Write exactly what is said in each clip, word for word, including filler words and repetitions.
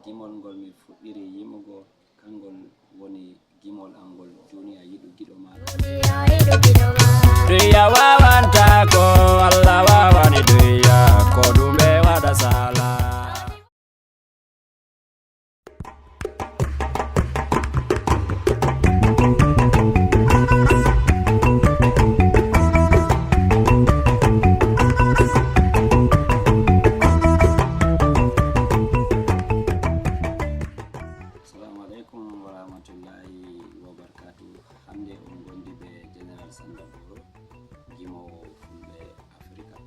Gimol ngol mi fuɗɗiri yimugo, kangol woni gimol am ngol, "Duniya yiɗu giɗo maaɗa." Duniya waawanta ko Allah waawani duniya, ko ɗume waɗa sala. Assalamu aleykum wa rahmatullahi wa barakatuh. Hannde on ngondi be Général Sanda Boro, gimoowo fulɓe Afrika.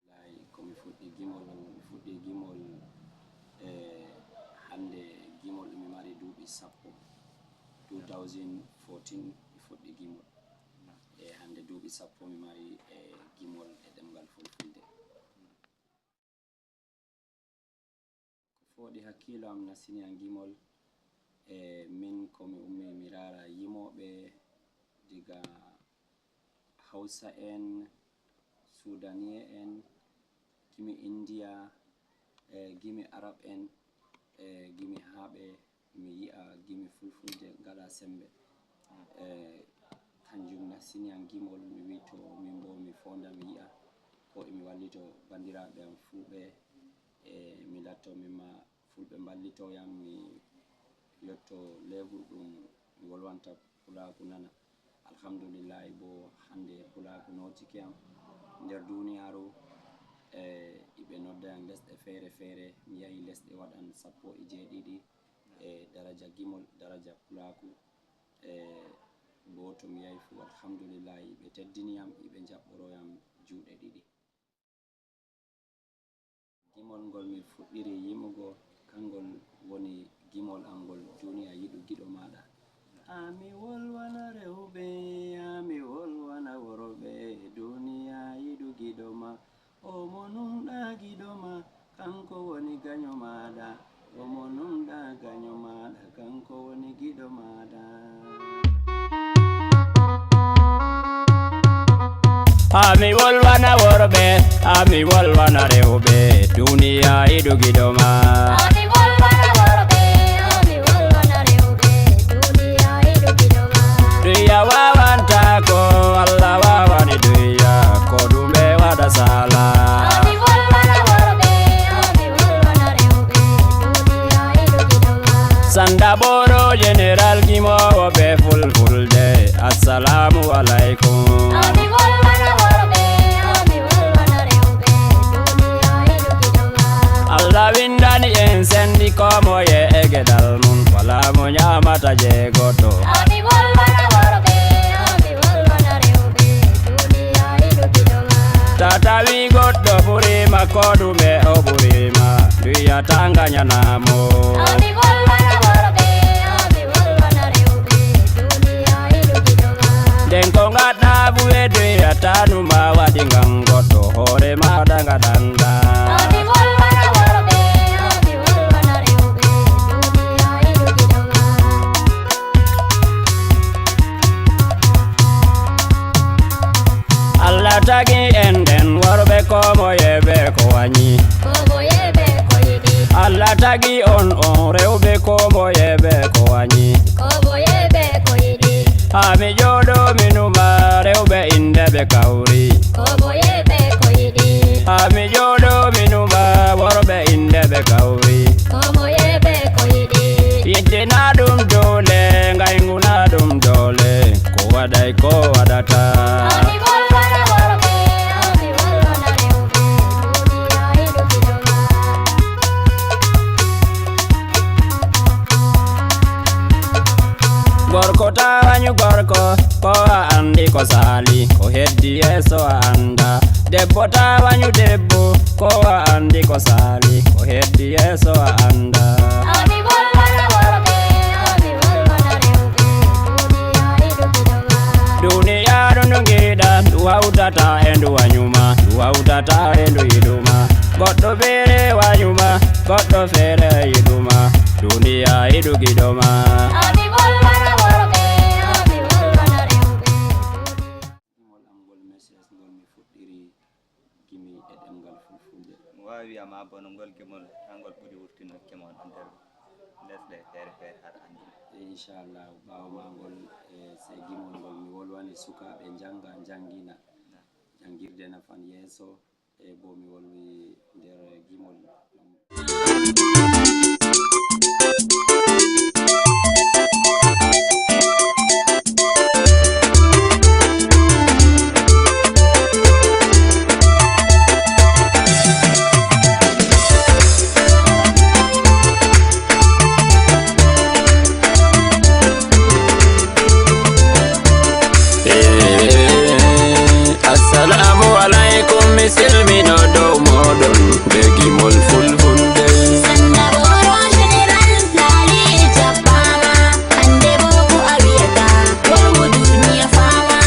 Lay ko mi fuɗɗi gimol, mi fuɗɗi gimol, e hannde gimol mi mari duuɓi sappo, two thousand fourteen mi fuɗɗi gimol. E hannde duuɓi sappo mi mari e gimol e ɗemngal fulfulde. Ko fooɗi hakkiilo am, nastini am gimol, e min ko mi ummi mi raara yimooɓe diga Hausa en, Sudaniyee en, gimi Indiya, e gimi Arab en, e gimi haaɓe, mi yi'a gimi fulfulde ngaɗa sembe. E kanjum nastini am gimol, mi wi to min bo mi fonda mi yi'a ko emi wallito banndiraaɓe am fulɓe, e mi latto min ma fulɓe mballito yam, mi yotto level ɗum mi wolwanta pulaaku nana. Alhamdulillahi bo hannde pulaaku nootiki am nder duniyaaru, e iɓe nodda yam lesɗe feere feere, mi yahi lesɗe waɗan sappo e jeeɗiɗi, e daraja gimol, daraja pulaaku, e bo to mi yahi fuu, alhamdulillahi, ɓe teddini yam, iɓe njaɓɓoro yam juuɗe ɗiɗi. Gimol ngol mi fuɗɗiri yimugo, kangol woni gimol am ngol, "Duniya yiɗu giɗo maaɗa." A mi wolwana rewɓe, a mi wolwana worɓe, duniya yiɗu giɗo ma. O mo nunɗa giɗo ma, kanko woni ganyo maaɗa. O mo nunɗa ganyo maaɗa, kanko woni giɗo maaɗa. A mi wolwana worɓe, a mi wolwana rewɓe, duniya yiɗu giɗo ma. A mi wolwana worɓe, a mi wolwana rewɓe, duniya yiɗu giɗo ma. Duniya waawanta ko Allah waawani duniya, ko ɗume waɗa sala. A mi wolwana worɓe, a mi wolwana rewɓe, duniya yiɗu giɗo ma. Sanda Boro Général gimoowo be fulfulde. Assalamu alaikum. A mi wolwana worɓe, a mi wolwana rewɓe, duniya yiɗu giɗo ma. Allah windani en sendi ko moye e geɗal mum, wala mo nyamata je goto. A mi wolwana worɓe, a mi wolwana rewɓe, duniya yiɗu giɗo ma. Ta tawi goɗɗo ɓuri ma, ko ɗume o ɓuri ma, duniya ta nganyana mo. A mi wolwana worɓe, a mi wolwana rewɓe, duniya yiɗu giɗo ma. Nden ko ngaɗɗa buwe duniya ta numa waɗi ngam goɗɗo, hoore maɗa ngaɗanta. A mi wolwana worɓe, a mi wolwana rewɓe, duniya yiɗu giɗo ma. Allah tagi en nden worɓe, ko moye be ko wanyi. Ko moye be ko yiɗi. Allah tagi on on rewɓe, ko moye be ko wanyi. Ko moye be ko yiɗi. Ha mi jooɗo mi numa rewɓe inde ɓe kawri. Ko moye be ko yiɗi. Ha mi jooɗo mi numa worɓe inde ɓe kawri. Ko moye be ko yiɗi. Yidde na ɗum doole, ngayngu na ɗum doole. Ko waɗay ko waɗata. A mi wolwana worɓe, a mi wolwana rewɓe, duniya yiɗu giɗo ma. Gorko ta wanyu gorko, ko a andi ko sali, ko heddi yeeso a anda. Debbo ta wanyu debbo, ko a andi ko sali, ko heddi yeeso a anda. A mi wolwana worɓe, a mi wolwana rewɓe, duniya yiɗu giɗo ma. Duniyaaru ndu ngiɗa, ndu hawtata e ndu wanyu ma, ndu hawtata e ndu yiɗu ma. Goɗɗo feere wanyu ma, goɗɗo feere yiɗu ma. Duniya yiɗu giɗo ma. A mi wolwana worɓe, a mi wolwana rewɓe, duniya. Gimol am ngol, message ngol mi fuɗɗiri gimi e ɗemngal fulfulde. Mo Waawi wiya ma bono ngol gimol, hangol ɓuri wurtinnokke mon nder lesɗe feere feere, haɗa anndi. Inchallah, ɓaawo ma ngol, e sey gimol ngol mi wolwani sukaaɓe njannga, njanngina. Janngirde nafan yeeso, e bo mi wolwi nder gimol. Assalamu alaikum, mi silmino dow moɗon be gimol fulfulde. Sanda boro general lali jabbama, ande boko awiyata, wolwo duniya fama.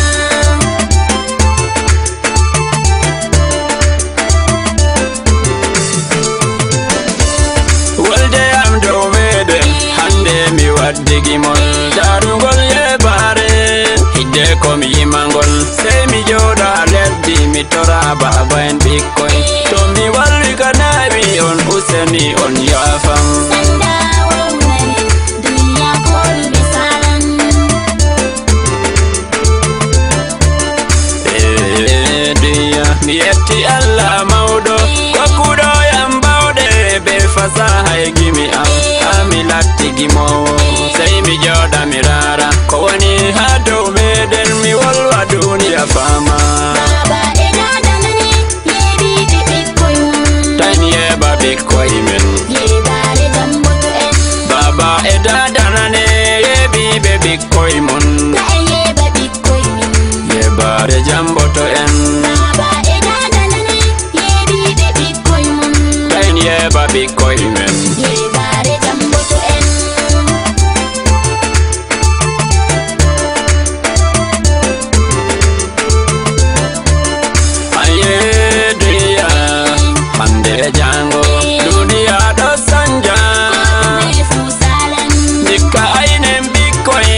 Wolde am dow meɗen, hande mi waddi gimol, darugol yebaare, hidde ko mi yimangol, sey mi jooɗa leddi, mi tora baba en ɓikkoy, to mi walwi ka nawi on useni on yaafam. Sanda wonay, duniya ko ɗume salan. Eh, duniya, mi yetti Allah mawɗo, kokkuɗo yam bawɗe be fasaha e gimi am. Haa mi latti gimoowo, sey mi jooɗa mi raara. Ko woni haa dow meɗen, mi wolwa duniya faama. Baba e dada nani, yeeɓiiɓe ɓikkoy mum. Tayn yeeɓa ɓikkoy men. Yeeɓaare jamboto en. Baba e dada nane, yeeɓiiɓe ɓikkoy mon. Ta en yeeɓa ɓikkoy men. Yeeɓaare jamboto en. Baba e dada nane, yeeɓiiɓe ɓikkoy mon. Tayn yeeɓa ɓikkoy men. Yeeɓaare jamboto en. Aye duniya, hande e jango, duniya ɗo sanja. Ndikka aynen ɓikkoy,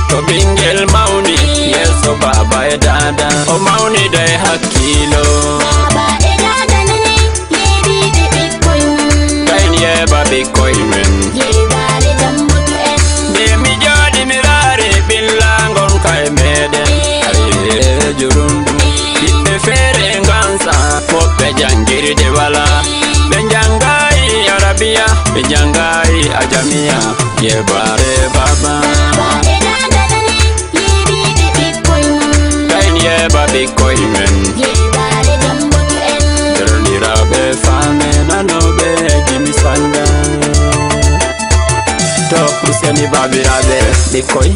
to ɓingel mawni, yeeso baba e dada, o mawni dai hakkilo. Baba e dada nani, yeeɓiiɓe ɓikkoy mum. Tayn yeeɓa ɓikkoy men. Yeeɓaare jamboto en. Nde mi jooɗi mi raari ɓilla ngonka e meɗen. Aye jurundu. Ɓiɓɓe feere ngansa, woɓɓe jangirde wala. Ɓe jangayi Arabiya, ɓe jangayi Ajamiya. Yeeɓaare baba. Baba e dada nani, yeeɓiiɓe ɓikkoy mum. Tayn yeeɓa ɓikkoy men. Yeeɓaare jamboto en. Derɗiraaɓe faame nanooɓe gimi sanda. To useni baabiraaɓe ɓikkoy.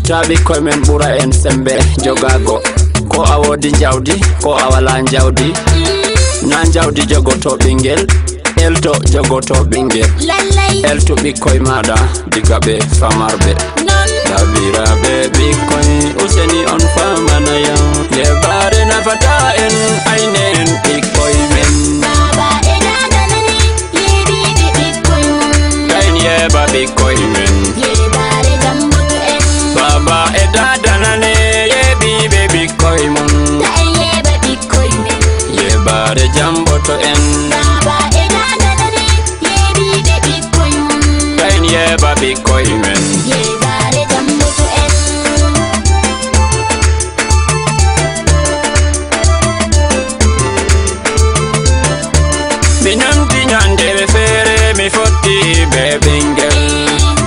Ta ɓikkoy men ɓura en sembe jogago. Ko a woodi njawdi, ko a wala njawdi. Na njawdi jogoto ɓingel. Elto jogoto ɓingel. Lallay. Eltu ɓikkoy maɗa diga ɓe famarɓe. Non. Tabiraɓe ɓikkoy useni on famana yam. Yeɓare nafata en aynen ɓikkoy men. Baba e dada nani yeɓiɓe ɓikkoy mum. Kayen yeɓa ɓikkoy men. Yeɓare jamboto en. Baba e dada nane yeɓiɓe ɓikkoy mum. Kayen yeɓa ɓikkoy men. Yeɓare jamboto en. Baba e dada nane yeɓiɓe ɓikkoy mum. Kayen yeɓa ɓikkoy men. Yeɓare jamboto en. Mi nanti nyande feere mi fotti be ɓingel.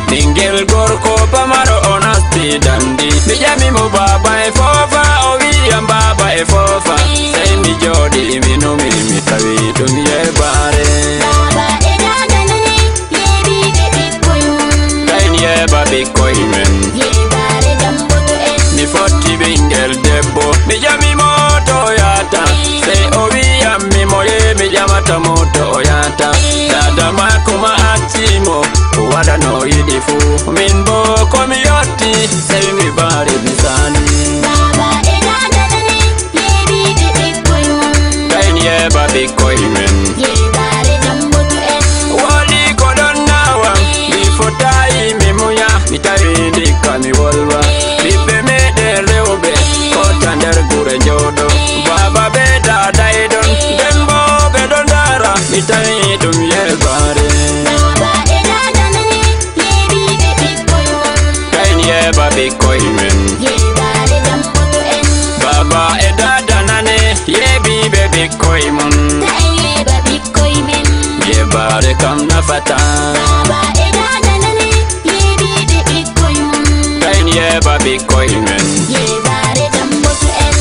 Ɓingel gorko pamaro o nasti dandi. Mi ƴami mo baba e foofa, o wiyam baba e foofa. Sey mi jooɗi mi numi mi tawi ɗum yeɓare. Baba e dada nani yeɓiɓe ɓikkoy mum. Kayen yeɓa ɓikkoy men. Yeɓare jamboto en. Mi fotti ɓingel debbo, mi ƴami mo to o yahata. Sey o wiyam mi moye mi ƴamata mo to o yahata. Dada maako ma acci mo, o waɗa no o yiɗi fuu. Min bo ko mi yotti, sey mi baari mi sali. Baba e dada nani yeɓiɓe ɓikkoy mum. Kayen yeɓa ɓikkoy men. Yeɓare jamboto en. Woli ko ɗon nawa, mi fotayi mi muya, mi tawi ndikka mi wolwa. Ɓiɓɓe meɗen rewɓe, kota nder gure jooɗo. Baba be dada e ɗon, nden bo ɓe ɗon ndaro. Tawi ɗum yeebaare. Baaba e daada nane, yeeɓiiɓe ɓikkoy mon. Tawi en yeeɓa ɓikkoy men. Yeebaare dammoto en. Baaba e daada nane, yeeɓiiɓe ɓikkoy mon. Tawi en yeeɓa ɓikkoy men. Yeebaare kam nafataa. Baaba e daada nane, yeeɓiiɓe ɓikkoy mon. Tawi en yeeɓa ɓikkoy men. Yeebaare dammoto en.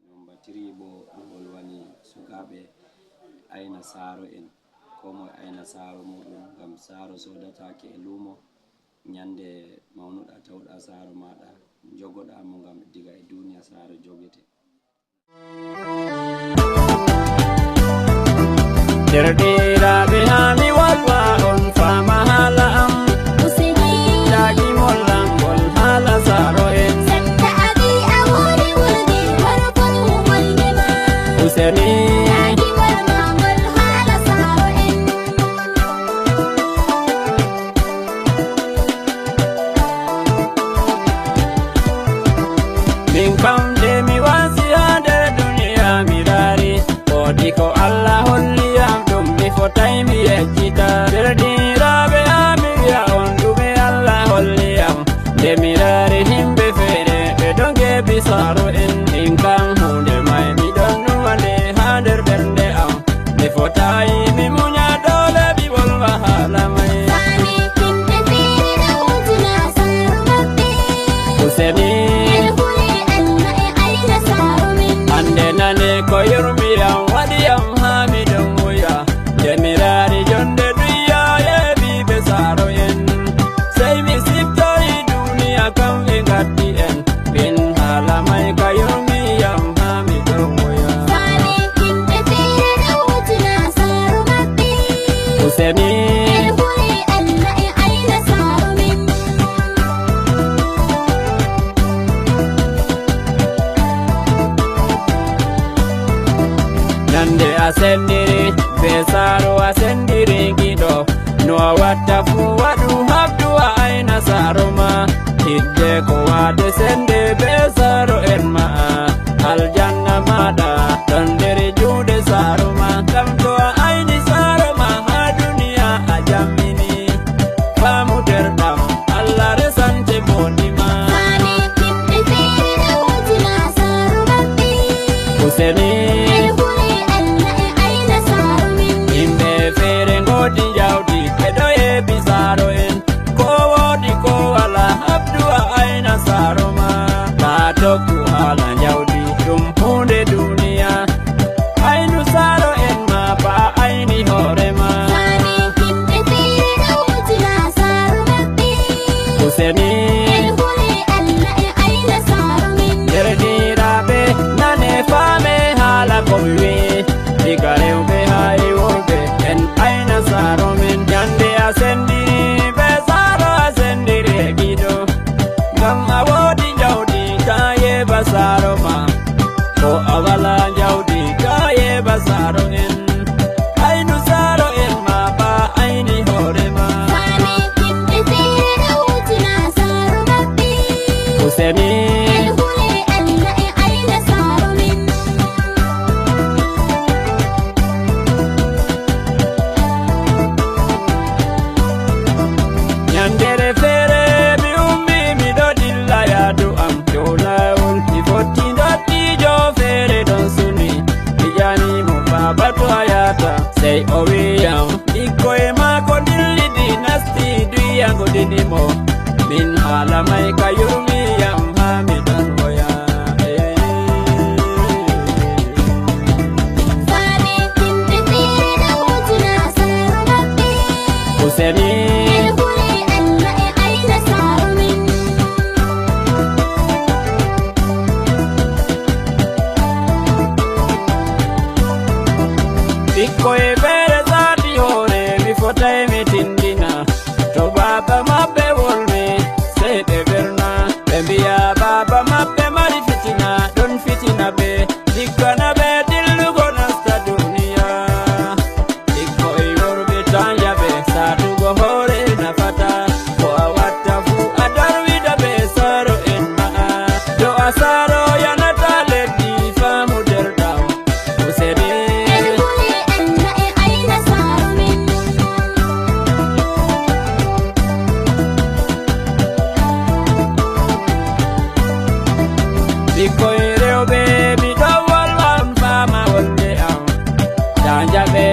Min mbattirii bo ɗum wolwani sukaaɓe ayna saaro en. Koo moye ayna saaro muuɗum, ngam saaro soodataake e luumo. Nyannde mawnuɗaa, tawɗaa saaro maaɗa, njogoɗaa mo, ngam diga e duuniya saaro jogete. Derɗiraaɓe, haa mi wolwa, on faama haala am. Useni. Daaki mollangol haala saaro en. Setta abi a woni wolde, waro kon wonde ma. Useni. Daaki mollangol haala saaro en. Min kam de mi waasi haa nder duniya mi raari, woodi ko Allah holli am ɗum mi fotaay mi yeccita. Derɗiraaɓe, haa mi wi'a on ɗume Allah holli am. Nde mi raari himɓe feere ɓe ɗon geebi saaro en, min kam huunde may mi ɗon numa nde haa nder ɓernde am. Mi fotaay mi munya doole mi wolwa haala may. Sani himɓe feere ɗo wujina saaro maɓɓe. Useni. En huli Allah e ayna saaro min. Hande nane ko yurmi am waɗi am haa mi ɗon muya. Nde mi raari jonde duniya yeeɓiiɓe saaro en. Sey mi siftori duniya kam ɓe ngatti en. Min haala may ka yurmi am haa mi ɗon woya. Faale himɓe feere ɗo wujina saaro maɓɓe. Useni. En huli Allah e ayna saaro min. Nyande a sendiri be saaro a sendiri giɗo. No a watta fuu waɗu habdu a ayna saaro ma. Hidde ko waade sende be saaro en ma. Aljanna maaɗa ɗon nder juuɗe saaro ma. Ngam to a ayni saaro ma haa duniya a jammini. Faamu nder ɗam Allah resante mbondi ma. Faale himɓe feere ɗo wujina saaro maɓɓe. Useni. En huli Allah e ayna saaro min. Himɓe feere ngoodi jawdi ɓe ɗo yeebi saaro en. Ko woodi ko walaa habdu a ayna saaro ma. Taa tokku haala jawdi ɗum huunde duniya. Aynu saaro en ma ba ayni hoore ma. Faale himɓe feere ɗo wujina saaro maɓɓe. Useni. En huli Allah e ayna saaro min. Derɗiraaɓe, nane faame haala ko mi wi'i. Diga rewɓe haa e worɓe, en ayna saaro min. Nyande a sendiri be saaro a sendiri e giɗo. Ngam a woodi jawdi ka yeeɓa saaro ma. Ko a walaa jawdi ka yeeɓa saaro en. Aynu saaro en ma ba ayni hoore ma. Faale himɓe feere ɗo wujina saaro maɓɓe. Useni. En huli Allah e ayna saaro min. Nyandere feere mi ummi miɗo dilla yaadu am dow laawol. Mi fotti ndottiijo feere ɗon suni. Mi ƴami mo, "Baaba, to a yahata?" Sey o wi'i yam, ɓikkoy maako dillidi nasti duya ngo didi mo. Min haala may ka yurmi yam haa mi ɗon woya. Faale himɓe feere ɗo wujina saaro maɓɓe. Useni. En huli Allah e ayna saaro min. Ɓikkoy feere saati hoore, mi fotay mi tindina. To baaba maɓɓe wolwi, sey ɓe berna. Ɓikkoy rewɓe, mi ɗo wolwa on faama wonde am. Taa njaɓe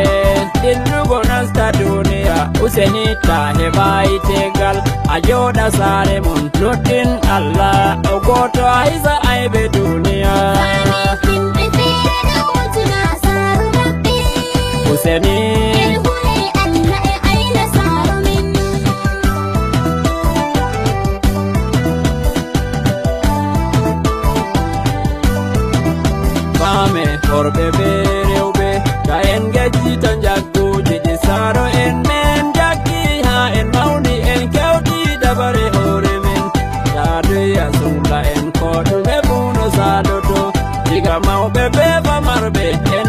dillugo nasta duniya. Useni taa heɓa tegal, a jooɗa saare mon. Nodɗin Allah, o gooto, a hisa aybe duniya. Himɓe feere ɗo wutuna saaru maɓɓe. Useni. En hule Allah e ayna saaru min. Faame, worɓe be rewɓe, ta en ngejjita njagguuji ɗi saaro en men njaggi haa en mawni, en kewti dabare hoore men. Taa duya sumla en ko ɗume fuu no saaloto, diga mawɓe be famarɓe, en